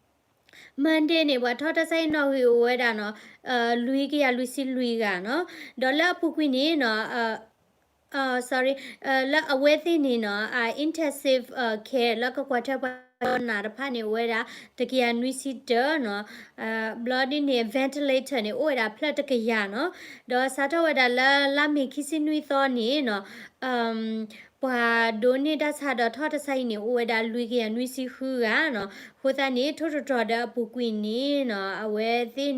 Monday န့ၣ် ပှၤထီၣ်တၢ်ဆါဟံၣ်နီၣ်ဂံၢ်အိၣ်ဝဲဒၣ်နီၤ လွံၢ်ကယၤလွံၢ်ဆံလွံၢ်ဂၤနီၤ, ဒီးလၢအပူၤကွံာ်န့ၣ်နီၤ sorry လၢအဝဲသ့ၣ်န့ၣ်နီၤ intensive care လၢကကွၢ်ထွဲပှၤနးတဖၣ်န့ၣ် အိၣ်ဝဲဒၣ် တကယၤနွံဆံတၢနီၤ, ဘျီဒ်န့ၣ် ventilator န့ၣ် အိၣ်ဝဲဒၣ်ဖျၢၣ်တကယၤနီၤ, ဒီးစးထီၣ်ဝဲဒၣ်လၢလါမ့ၤခံဆံနွံသီန့ၣ်နီၤ ပှၤဒိးန့ၢ်တၢ်ဆါဒီးထီၣ်တၢ်ဆါဟံၣ်န့ၣ် အိၣ်ဝဲဒၣ်လွံၢ်ကယၤနွံဆံဃုဂၤနီၤ, အဃိသတးန့ၣ် ထိၣ်တတြီၤဒီးအပူၤကွံာ်န့ၣ်နီၤ အဝဲသ့ၣ်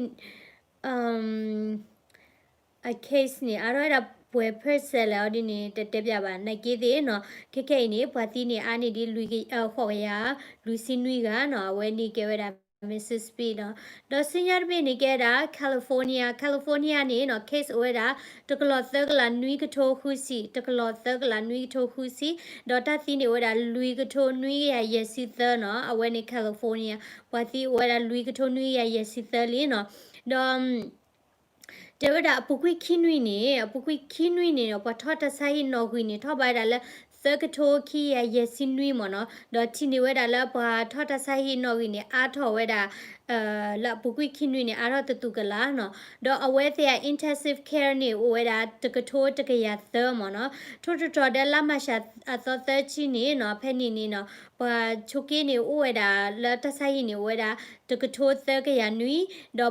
အ case န့ၣ် အါထီၣ်ဝဲဒၣ်ပှဲၤ percent လဲၣ်အီၤဒ်န့ၣ် တတဲပၠးဘၣ် နာ်က့သ့ၣ်နီၤ, ခဲခဲအံၤန့ၣ် ပှၤသံန့ၣ် အါန့ၢ်ဒ်လွံၢ်က ဃိးကယၤ လွံၢ်ဆံနွံဂၤနီၤ, အဝဲန့ၣ်ကဲဝဲဒၣ် Mississippi နီၤ, ဒီးဆူညါတဘ့ၣ်န့ၣ်ကဲဒၣ် California, California န့ၣ်နီၤ case အိၣ်ဝဲဒၣ် တကလီၤသၢကလးနွံကထိဃုဆံ, တကလီၤသၢကလးနွံကထိဃုဆံ, ဒီးတၢ်သံန့ၣ်အိၣ်ဝဲဒၣ် လွံၢ်ကထိနွံကယၤယဲၢ်ဆံသၢနီၤ, အဝဲန့ၣ် California ပှၤသံအိၣ်ဝဲဒၣ်လွံၢ်ကထိနွံကယၤယဲၢ်ဆံသၢလံနီၤ, ဒီး တဲဝဲဒၣ်အပူၤကွံာ်ခံနွံန့ၣ် အပူၤကွံာ်ခံနွံန့ၣ်နီၤ ပှၤထီၣ်တၢ်ဆါဟံၣ်နီၣ်ဂံၢ်န့ၣ် ထီၣ်ဘးဝဲဒၣ်လၢ သၢကထိခံကယၤယဲၢ်ဆံနွံမ့ၢ်နီၤ, ဒီးထံၣ်န့ၢ်ဝဲဒၣ်လၢပှၤထီၣ်တၢ်ဆါဟံၣ်နီၣ်ဂံၢ်န့ၣ် အါထီၣ်ဝဲဒၣ် လၢအပူၤကွံာ်ခံနွံန့ၣ် အါထီၣ်တသူကလးနီၤ, ဒီးအဝဲသ့ၣ်အ intensive care န့ၣ် အိၣ်ဝဲဒၣ်တကထိတကယၤသၢမ့ၢ်နီၤ, ထိၣ်တတြီၤဒီးလါမၤရှးအသီသၢဆံန့ၣ်နီၤ ဖဲန့ၣ်န့ၣ်နီၤ ပှၤဆိးက့န့ၣ်အိၣ်ဝဲဒၣ်လၢတၢ်ဆါဟံၣ်န့ၣ် အိၣ်ဝဲဒၣ်တကထိသၢကယၤနွံ, ဒီး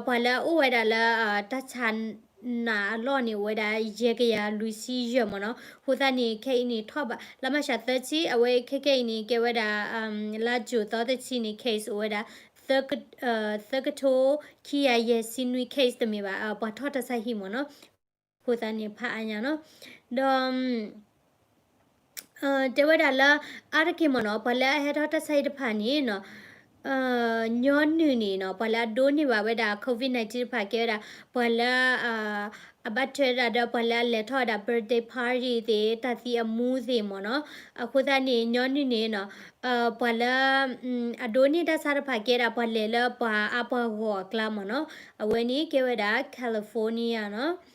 ပှၤလၢအအိၣ်ဝဲဒၣ်လၢ တၢ်ဆါနးအလီၢ်န့ၣ် အိၣ်ဝဲဒၣ်ယဲၢ်ကယၤလွံၢ်ဆံယဲၢ်မ့ၢ်နီၤ, အဃိသတးန့ၣ် ခဲအံၤန့ၣ် ထီၣ်ဘး လါမၤရှးသၢဆံ အဝဲခဲခဲအံၤန့ၣ် ကဲဝဲဒၣ် လါယူၤသီတဆံန့ၣ် case အိၣ်ဝဲဒၣ် သၢကထိခံကယၤယဲၢ်ဆံနွံ case တမ့ၢ်ဘၣ် ပှၤထီၣ်တၢ်ဆါဟံၣ်မ့ၢ်နီၤ, အဃိသတးန့ၣ် ဖးအါညါနီၤ, ဒီး တဲဝဲဒၣ်လၢ အါတက့ၢ်မ့ၢ်နီၤ ပှၤလၢအဟဲထီၣ်တၢ်ဆါဟံၣ်တဖၣ်န့ၣ်နီၤ ညီနုၢ်န့ၣ်နီၤ ပှၤလၢအဒိးန့ၢ်ဘၣ်ဝဲဒၣ် COVID nineteen တဖၣ်ကဲဝဲဒၣ် ပှၤလၢ အဘၣ်ထွဲဒၣ်ဒီး ပှၤလၢအလဲၤထီၣ်ဝဲဒၣ် birthday party သ့ၣ် တၢ်သံအမူသ့ၣ်မ့ၢ်နီၤ, အဃိသတးန့ၣ် ညီနုၢ်န့ၣ်နီၤ ပှၤလၢ အဒိးန့ၢ်တၢ်ဆါတဖၣ်ကဲဒၣ် ပှၤလဲၤလၢပှၤအါပှၤဂီၢ်အကျါမ့ၢ်နီၤ, အဝဲန့ၣ်ကဲဝဲဒၣ် California နီၤ.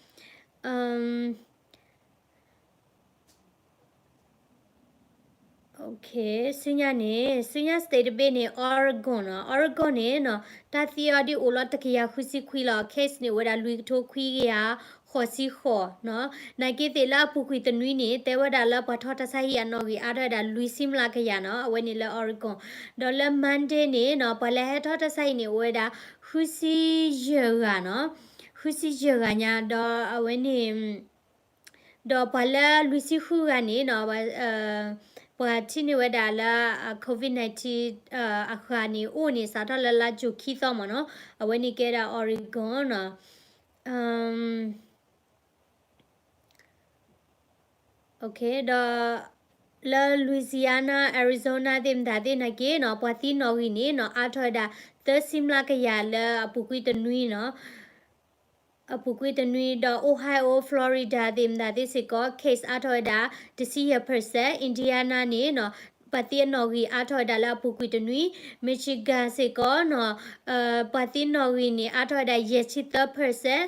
ဆူညါန့ၣ် ဆူညါ state တဘ့ၣ်န့ၣ် Oregon နီၤ, Oregon န့ၣ်နီၤ တၢ်သံအီၤဒ်အိၣ်လီၤတကယၤဃုဆံခွံလီၤ, case န့ၣ် အိၣ်ဝဲဒၣ်လွံၢ်ကထိခွံကယၤဃိးဆံဃိးနီၤ, နာ်က့သ့ၣ်လၢအပူၤကွံာ်တနွံန့ၣ် တဲဝဲဒၣ်လၢပှၤထီၣ်တၢ်ဆါဟံၣ်အနီၣ်ဂံၢ်အါထီၣ်ဝဲဒၣ်လွံၢ်ဆံမျးကယၤနီၤ, အဝဲန့ၣ်လၢ Oregon, ဒီးလၢ Monday န့ၣ်နီၤ ပှၤလၢဟဲထီၣ်တၢ်ဆါဟံၣ်န့ၣ် အိၣ်ဝဲဒၣ် ဃုဆံယဲၢ်ဂၤနီၤ, ဃုဆံယဲၢ်ဂၤညါ ဒီးအဝဲန့ၣ် ဒီးပှၤလၢလွံၢ်ဆံဃုဂၤန့ၣ်နီၤ ပှၤထံၣ်န့ၢ်ဝဲဒၣ်လၢ COVID nineteen အဃၢ်န့ၣ် အိၣ်န့ၣ် စးထီၣ်လၢလါယူၤခံသီမ့ၢ်နီၤ, အဝဲန့ၣ်ကဲဒၣ် Oregon နီၤ, ဒီး လၢ Louisiana Arizona သ့ၣ်မတၤသ့ၣ်နာ်က့နီၤ ပှၤသံနီၣ်ဂံၢ်န့ၣ်နီၤ အါထီၣ်ဝဲဒၣ် သၢဆံမျးကယၤလၢအပူၤကွံာ်တနွံနီၤ အပူၤကွံာ်တနွံ ဒီး Ohio Florida သ့ၣ်မတၤသ့ၣ်စ့ၢ်ကီး case အါထီၣ်ဝဲဒၣ် တဆံယဲၢ် percent, Indiana န့ၣ်နီၤ ပှၤသံအနီၣ်ဂံၢ်အါထီၣ်ဝဲဒၣ်လၢအပူၤကွံာ်တနွံ, Michigan စ့ၢ်ကီးနီၤ ပှၤသံနီၣ်ဂံၢ်န့ၣ် အါထီၣ်ဝဲဒၣ် ယဲၢ်ဆံသၢ percent,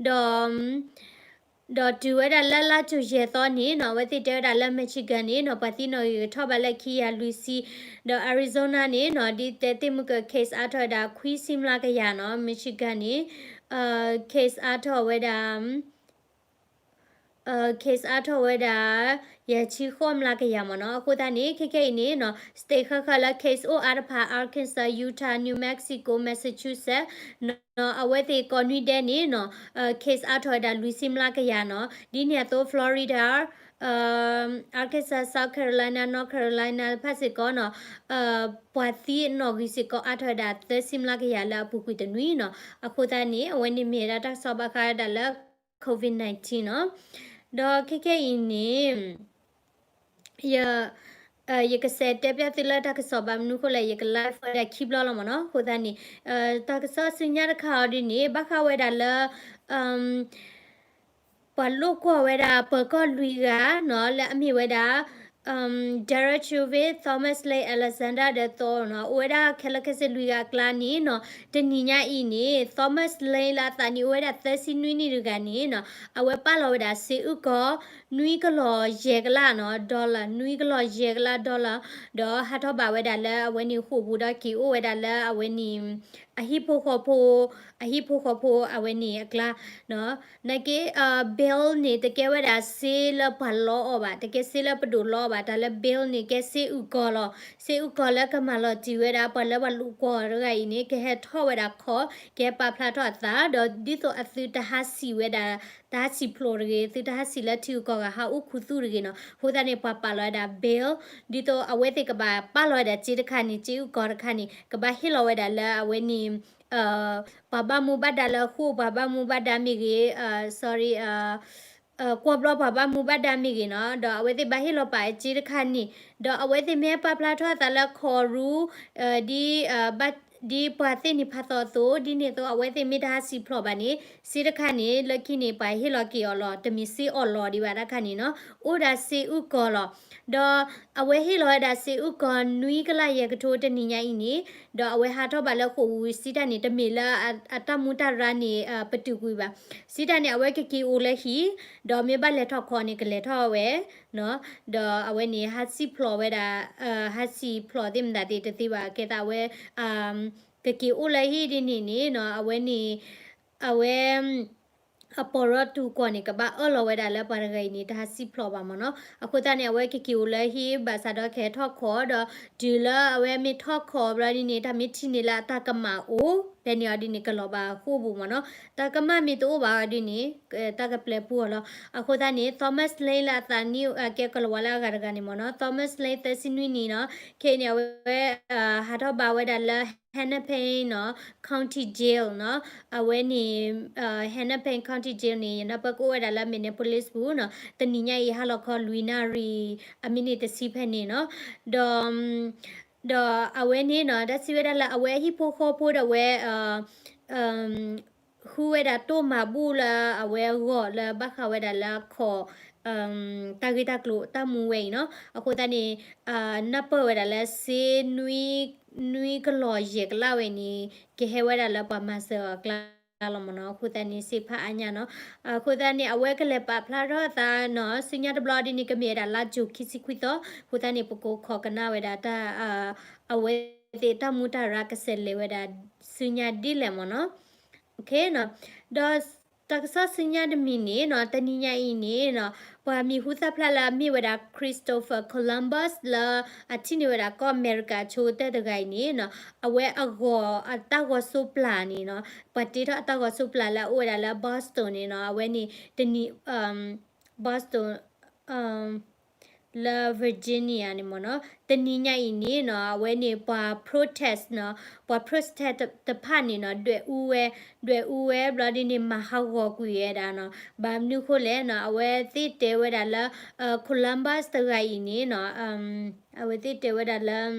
ဒီး ဒီးတုၤဝဲဒၣ်လၢလါကၠိၤယဲၢ်သီန့ၣ်နီၤ အဝဲသ့ၣ်တဲဝဲဒၣ်လၢ Michigan န့ၣ်နီၤ ပှၤသံနီၣ်ဂံၢ်ကထီၣ်ဘးလၢခံကယၤလွံၢ်ဆံ, ဒီး Arizona န့ၣ်နီၤ ဒ်တဲသ့ၣ်မုၢ်က case အါထီၣ်ဝဲဒၣ်ခွံဆံမျးကယၤနီၤ Michigan န့ၣ် case အါထီၣ်ဝဲဒၣ် case အါထီၣ်ဝဲဒၣ် ယဲၢ်ဆံဃိးမျးကယၤမ့ၢ်နီၤ. အဃိသတးန့ၣ် ခဲခဲအံၤန့ၣ်နီၤ state ဃၣ်ဃၣ်လၢ case အိၣ်အါတဖၣ် Arkansas, Utah, New Mexico, Massachusetts နီၤ အဝဲသ့ၣ်ကိးနွံဒဲးန့ၣ်နီၤ case အါထီၣ်ဝဲဒၣ်လွံၢ်ဆံမျးကယၤနီၤ. ဒ်န့ၣ်အသိး Florida, Arkansas, South Carolina, North Carolina တဖၣ်စ့ၢ်ကီးနီၤ ပှၤသံနီၣ်ဂံၢ်စ့ၢ်ကီးအါထီၣ်ဝဲဒၣ်သၢဆံမျးကယၤလၢအပူၤကွံာ်တနွံနီၤ. အဃိသတးန့ၣ် အဝဲန့ၣ်မ့ၢ်ဝဲဒၣ်တၢ်ကစီၣ်ဘၣ်ဃးဝဲဒၣ်လၢ COVID nineteen နီၤ. ဒီးခဲခဲအံၤန့ၣ် ယ ယကစးတဲပျၢ်သုလၢတၢ်ကစီၣ်ဘၣ်မနုၤအဃိလဲၣ် ယက live ဝဲဒၣ်ခံဘျီလီၤမ့ၢ်နီၤ. အဃိသတးန့ၣ် တၢ်ကစီၣ်ဆူညါတခါအံၤဒ်န့ၣ် ဘၣ်ဃးဝဲဒၣ်လၢ ပှၤလိာ်ကွီၢ်ဝဲဒၣ်ပၢၤကီၢ်လွံၢ်ဂၤနီၤ လၢအမ့ၢ်ဝဲဒၣ် Derek Chauvin, Thomas Lane, Alexander ဒီး Thor နီၤ အိၣ်ဝဲဒၣ်ခဲလၢာ်ခဲဆ့လွံၢ်ဂၤအကျါန့ၣ်နီၤ တနံၤညါအံၤန့ၣ် Thomas Lane လၢအသးနံၣ်အိၣ်ဝဲဒၣ်သၢဆံနွံနံၣ်တဂၤန့ၣ်နီၤ အဝဲပာ်လီၤဝဲဒၣ်စ့အုၣ်ကီၤ နွံကလီၤယဲၢ်ကလးနီၤ dollar နွံကလီၤယဲၢ်ကလး dollar ဒီးဟးထီၣ်ဘၣ်ဝဲဒၣ်လၢအဝဲန့ၣ်ဃိာ်ပူၤဒီးက့ၤအိၣ်ဝဲဒၣ်လၢအဝဲန့ၣ် အဟံၣ်ဖိဃီဖိ အဟံၣ်ဖိဃီဖိအဝဲန့ၣ်အကျါနီၤ. နာ်က့ bail န့ၣ် တကဲဝဲဒၣ်စ့လၢပှၤလီအီၤဘၣ်, တကဲစ့လၢပဒိၣ်လီအီၤဘၣ်, တၢ်လၢ bail န့ၣ် ကဲစ့အုၣ်ကီၤလီၤ. စ့အုၣ်ကီၤလၢကမၤလီၤတံၢ်ဝဲဒၣ် ပှၤလၢပှၤလိာ်ကွီၢ်တဂၤအံၤန့ၣ် ကဟဲထီၣ်ဝဲဒၣ်ခီၣ် ကဟဲပာ်ဖျါထီၣ်အသး ဒီးဒ်သိးအသုတဟးစံၣ်ဝဲဒၣ် တဟးစံၣ်ဖျိးတဂ့ၤ, သုတဟးစံၣ်လၢထံဂုၤကီၢ်ဂၤ ဟးအိၣ်ခူသူၣ်တဂ့ၤနီၤ. အဃိသတးန့ၣ် ပှၤပာ်လီၤဝဲဒၣ် bail ဒ်သိးအဝဲသ့ၣ်ကဘၣ်ပာ်လီၤဝဲဒၣ်စ့တခါန့ၣ် စ့အုၣ်ကီၤတခါန့ၣ် ကဘၣ်ဟ့ၣ်လီၤဝဲဒၣ်လၢအဝဲန့ၣ် ပှၤဘၣ်မူဘၣ်ဒါလၢအဃိ ပှၤဘၣ်မူဘၣ်ဒါမ့ၢ်ဂ့ၤ, sorry, ကွီၢ်ဘျီပှၤဘၣ်မူဘၣ်ဒါမ့ၢ်ဂ့ၤနီၤ, ဒီးအဝဲသ့ၣ်ဘၣ်ဟ့ၣ်လီၤပာ်အစ့တခါန့ၣ်, ဒီးအဝဲသ့ၣ်မ့ၢ်ပာ်ဖျါထီၣ်အသးလၢ courtroom ဒ် ဒ်ပှၤသ့ၣ်န့ၣ်ဖးသီအသိး, ဒ်န့ၣ်အသိး အဝဲသ့ၣ်မ့ၢ်တဟးစံၣ်ဖျိးဘၣ်န့ၣ် စ့တခါန့ၣ် လၢခံန့ၣ် ပှၤဟ့ၣ်လီၤက့ၤအီၤလီၤ, တမ့ၢ်စ့အီၣ်လီၤဒံးဘၣ်တခါန့ၣ်နီၤ, အိၣ်ဒၣ်စ့အုၣ်ကီၤလီၤ. ဒီးအဝဲဟ့ၣ်လီၤဝဲဒၣ်စ့အုၣ်ကီၤနွံကလးယဲၢ်ကထိတနံၤညါအံၤန့ၣ်, ဒီးအဝဲဟးထီၣ်ဘၣ်လၢဃိာ်ပူၤဝံၤ စံးတၢ်န့ၣ် တမ့ၢ်လၢအတၢ်မူတၢ်ရၢန့ၣ် ပတုာ်ကွံာ်ဘၣ်. စံးတၢ်န့ၣ် အဝဲကက့ၤအိၣ်လၢဟံၣ်, ဒီးမ့ၢ်ဘၣ်လဲၤထီၣ်ခီန့ၣ် ကလဲၤထီၣ်ဝဲ ဒီးအဝဲန့ၣ် ဟးစံၣ်ဖျိးဝဲဒၣ်, ဟးစံၣ်ဖျိးသ့ၣ်မတၤသ့ၣ်တသ့ဘၣ်, ကဲသးအဝဲ ကက့ၤအိၣ်လၢဟံၣ်ဒ်န့ၣ်န့ၣ်နီၤ, အဝဲန့ၣ် အဝဲ အပီၢ်ရီတူၢ်ကီၢ်န့ၣ် ကဘၣ်အၢၣ်လီၤဝဲဒၣ်လၢပှၤတဂၤအံၤန့ၣ် တဟးစံၣ်ဖျိးဘၣ်မ့ၢ်နီၤ. အဃိသတးန့ၣ် အဝဲကက့ၤအိၣ်လၢဟံၣ် ဘၣ်ဆၣ်ဒီးကဟဲထီၣ်ခီ ဒီးတုၤလၢအဝဲမ့ၢ်ထီၣ်ခီဘျီဒ်န့ၣ် တၢ်မ့ၢ်ထံၣ်န့ၢ်လၢအတၢ်ကမၣ်အိၣ်ဖဲန့ၣ်အီၤဒ်န့ၣ် ကလီၤဘၣ်ဃိာ်ပူၤမ့ၢ်နီၤ. တၢ်ကမၣ်မ့ၢ်တအိၣ်ဘၣ်အီၤဒ်န့ၣ် တၢ်ကပျဲပူၤအီၤလီၤ. အဃိသတးန့ၣ် Thomas Lane လၢအသးနံၣ်ကဲကလၤဝါလၢအဂၤတဂၤန့ၣ်မ့ၢ်နီၤ, Thomas Lane သၢဆံနွံနံၣ်နီၤ, ခဲအံၤန့ၣ် အဝဲ ဟးထီၣ်ဘၣ်ဝဲဒၣ်လၢ Hennepin နီၤ, County Jail နီၤ, အဝဲန့ၣ် Hennepin County Jail န့ၣ် ယနၢ်ပၢၢ်ကအိၣ်ဝဲဒၣ်လၢ Minneapolis ပူၤနီၤ, တနံၤညါအံၤဟါလီၤခီလွံၢ်နၣ်ရံၣ် အမံးနံးတဆံဖဲန့ၣ်နီၤ, ဒီး ဒီးအဝဲန့ၣ်နီၤ တၢ်စံးဝဲဒၣ်လၢအဝဲအဟံၣ်ဖိဃီဖိဒီးအဝဲ ဃုဝဲဒၣ်တိၢ်မၤဘူၣ်လၢအဝဲအဂီၢ်လၢဘၣ်ဃးဝဲဒၣ်လၢခီၣ် တၢ်ဂ့ၢ်တၢ်ကျိၤတၢ်မူဝဲအံၤနီၤ, အဃိသတးန့ၣ် နၢ်ပၢၢ်ဝဲဒၣ်လၢစ့ နွံကလီၤယဲၢ်ကလးဝဲန့ၣ် ကဟဲဝဲဒၣ်လၢပှၤမၤစၢၤအီၤအကျါလီၤမ့ၢ်နီၤ, အဃိသတးန့ၣ် စ့ဖးအါညါနီၤ, အဃိသတးန့ၣ် အဝဲကလဲၤပာ်ဖျါထီၣ်အသးနီၤ ဆူညါတဘျီဒ်န့ၣ် ကမ့ၢ်ဝဲဒၣ်လါကၠိၤခံဆံခွံသီ, အဃိသတးန့ၣ် ပကခိးကနၣ်ဝဲဒၣ်တၢ် အဝဲသ့ၣ်တၢ်မူတၢ်ရၢကစဲးလဲၤဝဲဒၣ်ဆူညါဒ်လဲၣ်မ့ၢ်နီၤ. ဒီးတၢ်ကစီၣ်ဆူညါတမံၤန့ၣ်နီၤ တနံၤညါအံၤန့ၣ်နီၤ ပှၤမံၤဟူသၣ်ဖျါလၢအမ့ၢ်ဝဲဒၣ် Christopher Columbus လၢအထံၣ်န့ၢ်ဝဲဒၣ်ကီၢ်အမဲရကၤဆိကတၢၢ်တဂၤအံၤန့ၣ်နီၤ အဝဲအဂီၤအတၢ်ဂီၤစိးပျၢ်န့ၣ်နီၤ ပှၤတ့ထီၣ်အတၢ်ဂီၤစိးပျၢ်လၢအအိၣ်ဝဲဒၣ်လၢ Boston န့ၣ်နီၤ အဝဲန့ၣ်တနံၤ Boston လၢ Virginia န့ၣ်မ့ၢ်နီၤ တနံၤညါအံၤန့ၣ်နီၤ အဝဲန့ၣ်ပှၤ protest နီၤ ပှၤ protest တဖၣ်န့ၣ်နီၤ ဒွဲၣ်အူဝဲ ဒွဲၣ်အူဝဲဘျီဒ်န့ၣ် မၤဟးဂီၤကွံာ်ဝဲဒၣ်နီၤ ဘၣ်မနုၤအဃိလဲၣ်နီၤ အဝဲသ့ၣ်တဲဝဲဒၣ်လၢ Columbus တဂၤအံၤန့ၣ်နီၤ အဝဲသ့ၣ်တဲဝဲဒၣ်လၢ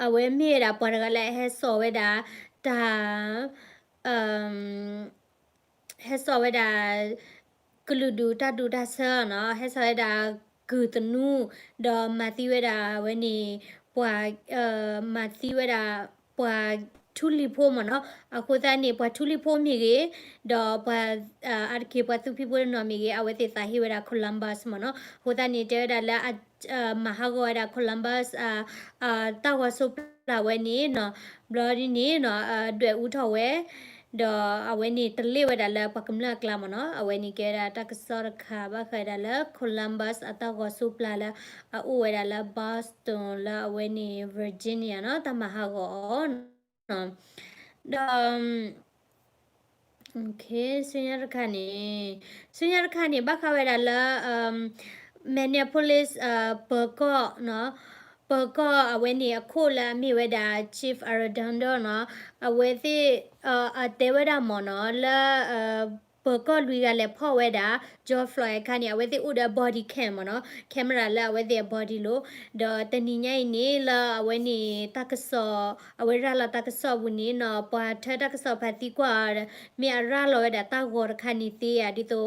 အဝဲမ့ၢ်ဝဲဒၣ်ပှၤတဂၤလၢအဟဲစိာ်ဝဲဒၣ် တၢ် ဟဲစိာ်ဝဲဒၣ် ကလုာ်ဒူၣ်တၢ်ဒူၣ်တၢ်ဆၢနီၤ ဟဲစိာ်ဝဲဒၣ်ကုၢ်သနူ ဒီးမၤသံဝဲဒၣ်ဝဲန့ၣ် ပှၤ မၤသံဝဲဒၣ် ပှၤ ထူလံၤဖိမ့ၢ်နီၤ. အဃိသတးန့ၣ် ပှၤထူလံၤဖိမ့ၢ်ဂ့ၤ, ဒီးပှၤ အါတက့ၢ်ပှၤသူဖံဖိတနီၤမ့ၢ်ဂ့ၤ, အဝဲသ့ၣ်သးဟ့ဝဲဒၣ် Columbus မ့ၢ်နီၤ. အဃိသတးန့ၣ် တဲဝဲဒၣ်လၢ မၤဟးဂီၤဝဲဒၣ် Columbus တၢ်ဂီၤစိးပျၢ်ဝဲန့ၣ်နီၤ, ဘျီဒ်န့ၣ်နီၤ ဒွဲၣ်အူထီၣ်ဝဲ, ဒီးအဝဲန့ၣ်တလ့ၣ်ဝဲဒၣ်လၢပှၤကမျၢၢ်အကျါမ့ၢ်နီၤ. အဝဲန့ၣ်ကဲဝဲဒၣ်တၢ်ကစီၣ်တခါ ဘၣ်ဃးဝဲဒၣ်လၢ Columbus အတၢ်ဂီၤစိးပျၢ်လၢ အအိၣ်ဝဲဒၣ်လၢ Boston လၢအဝဲန့ၣ် Virginia နီၤ, တၢ်မၤဟးဂီၤအီၤ ဒီး ဆူညါတခါန့ၣ်, ဆူညါတခါန့ၣ် ဘၣ်ဃးဝဲဒၣ်လၢ Minneapolis ပၢၤကီၢ်နီၤ, ပၢၤကီၢ်အဝဲန့ၣ်အခိၣ်လၢအမ့ၢ်ဝဲဒၣ် Chief Arredondo နီၤ, အဝဲသ့ၣ် အတဲဝဲဒၣ်မ့ၢ်နီၤ လၢ ပၢၤကီၢ်လွံၢ်ဂၤလဲၤဖီၣ်ဝဲဒၣ် George Floyd အခါန့ၣ် အဝဲသ့ၣ်အိၣ်ဒီး body cam မ့ၢ်နီၤ, camera လၢအဝဲသ့ၣ်အ body လိၤ, ဒီးတနံၤညါအံၤန့ၣ် လၢအဝဲန့ၣ်တၢ်ကစီၣ် အဝဲရၤလီၤတၢ်ကစီၣ်အပူၤန့ၣ်နီၤ, ပှၤထၢတၢ်ကစီၣ်ဖးသံကွၢ်အီၤ မ့ၢ်အရၤလီၤဝဲဒၣ်တၢ်ဂီၤတခါန့ၣ်သ့ဧါ, ဒ်သိး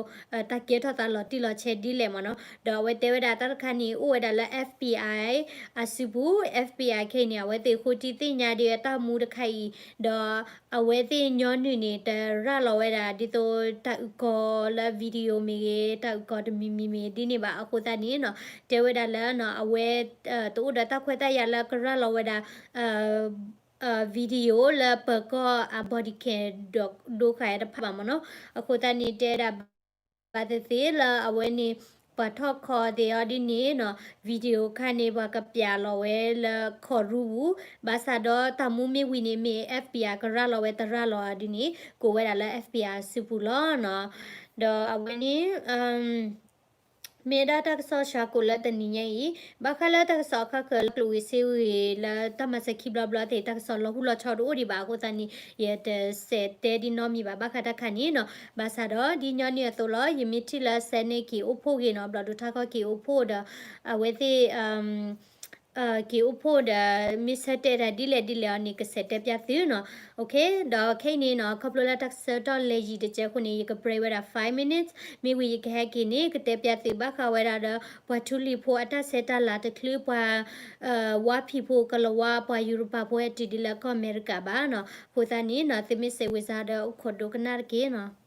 တၢ်ကဲထီၣ်သးလီၤတံၢ်လီၤဆဲးဒ်လဲၣ်မ့ၢ်နီၤ. ဒီးအဝဲတဲဝဲဒၣ်တၢ်တခါန့ၣ် အိၣ်ဝဲဒၣ်လၢ FBI အစုပူၤ, FBI ခဲအံၤန့ၣ် အဝဲသ့ၣ်ဃိတံၢ်သ့ၣ်ညါဒ်တၢ်မူတခါအံၤ, ဒီး အဝဲသ့ၣ်ညီနုၢ်န့ၣ် တရၤလီၤဝဲဒၣ်ဒ်သိးတၢ်အုၣ်ကီၤလၢ video မ့ၢ်ဂ့ၤ, တၢ်အုၣ်ကီၤတမံၤမံၤမ့ၢ်ဒ်န့ၣ်ဘၣ်. အဃိသတးန့ၣ်နီၤ တဲဝဲဒၣ်လၢ အဝဲ တအိၣ်ဒီးတၢ်ခွဲးတၢ်ယာ်လၢကရၤလီၤဝဲဒၣ် video လၢပၢၤကီၢ်အ body cam ဒီးဒိဃာ်တဖၣ်ဘၣ်မ့ၢ်နီၤ. အဃိသတးန့ၣ် တဲဝဲဒၣ် ဘၣ်သ့ၣ်သ့ၣ်လၢအဝဲန့ၣ် ပှၤထီၣ်ခီသ့ၣ်အီၤဒ်န့ၣ်နီၤ video ခါန့ၣ် ပှၤကပျးလီၤဝဲလၢ courtroom ပူၤ, ဘၣ်ဆၣ်ဒီးတၢ်မူမ့ၢ်ဝံၤန့ၣ် မ့ၢ် FBI ကရၤလီၤဝဲတရၤလီၤအီၤဒ်န့ၣ် ကိးဝဲဒၣ်လၢ FBI အစုပူၤလီၤနီၤ. ဒီးအဝဲန့ၣ် မ့ၢ်ဒၣ်တၢ်ကစီၣ်ဆှၢကိးလၢတနံၤညါအံၤ, ဘၣ်ဃးလၢတၢ်ကစီၣ်အခါခၢးလၢကျိၣ်ဝံၤစ့ဝံၤလၢတၢ်မၤစၢၤခံဘျီဘျီသ့ၣ် တၢ်ကစီၣ်လီၤဟူလီၤဆီတအိၣ်ဒံးဘၣ်. အဃိသတးန့ၣ် ယတစဲးတဲဒ်နီတမံၤဘၣ် ဘၣ်ဃးတၢ်ခါန့ၣ်နီၤ. ဘၣ်ဆၣ်ဒီးဒ်ညီနုၢ်အသိးလီၤ ယမ့ၢ်ထံၣ်လၢ Senate က့ၤအိၣ်ဖှိၣ်ဂ့ၤနီၤ ဘျီၣ်ဒိၣ်ထါခီက့ၤအိၣ်ဖှိၣ်ဒီး အဝဲသ့ၣ် က့ၤအိၣ်ဖှိၣ်ဒီး မ့ၢ်ဆၢတဲာ်တၢ်ဒ်လဲၣ်ဒ်လဲၣ်အီၤန့ၣ် ကစဲးတဲပျၢ်သုနီၤ. ဒီးခဲအံၤန့ၣ်နီၤ ခီဖျိလၢတၢ်ဆၢကတီၢ်လဲၤယံာ်တစဲးအဃိန့ၣ် ယက break ဝဲဒၣ် five minutes, မ့ၢ်ဝံၤယကဟဲက့ၤန့ၣ် ကတဲပျၢ်သုဘၣ်ဃးဝဲဒၣ်ဒီး ပှၤထူလံၤဖိအတၢ်ဆဲးတၢ်လၤတချုး ပှၤ ဝါဖံးဖိကလၤဝါ ပှၤယူၤရပၤဖိဟဲတုၤဒ်လၢကီၢ်အမဲရကၤဘၣ်နီၤ. အဃိသတးန့ၣ်နီၤ သုမ့ၢ်စဲးဝဲစါဒီးအိၣ်ခိးဒိကနၣ်တက့ၢ်နီၤ.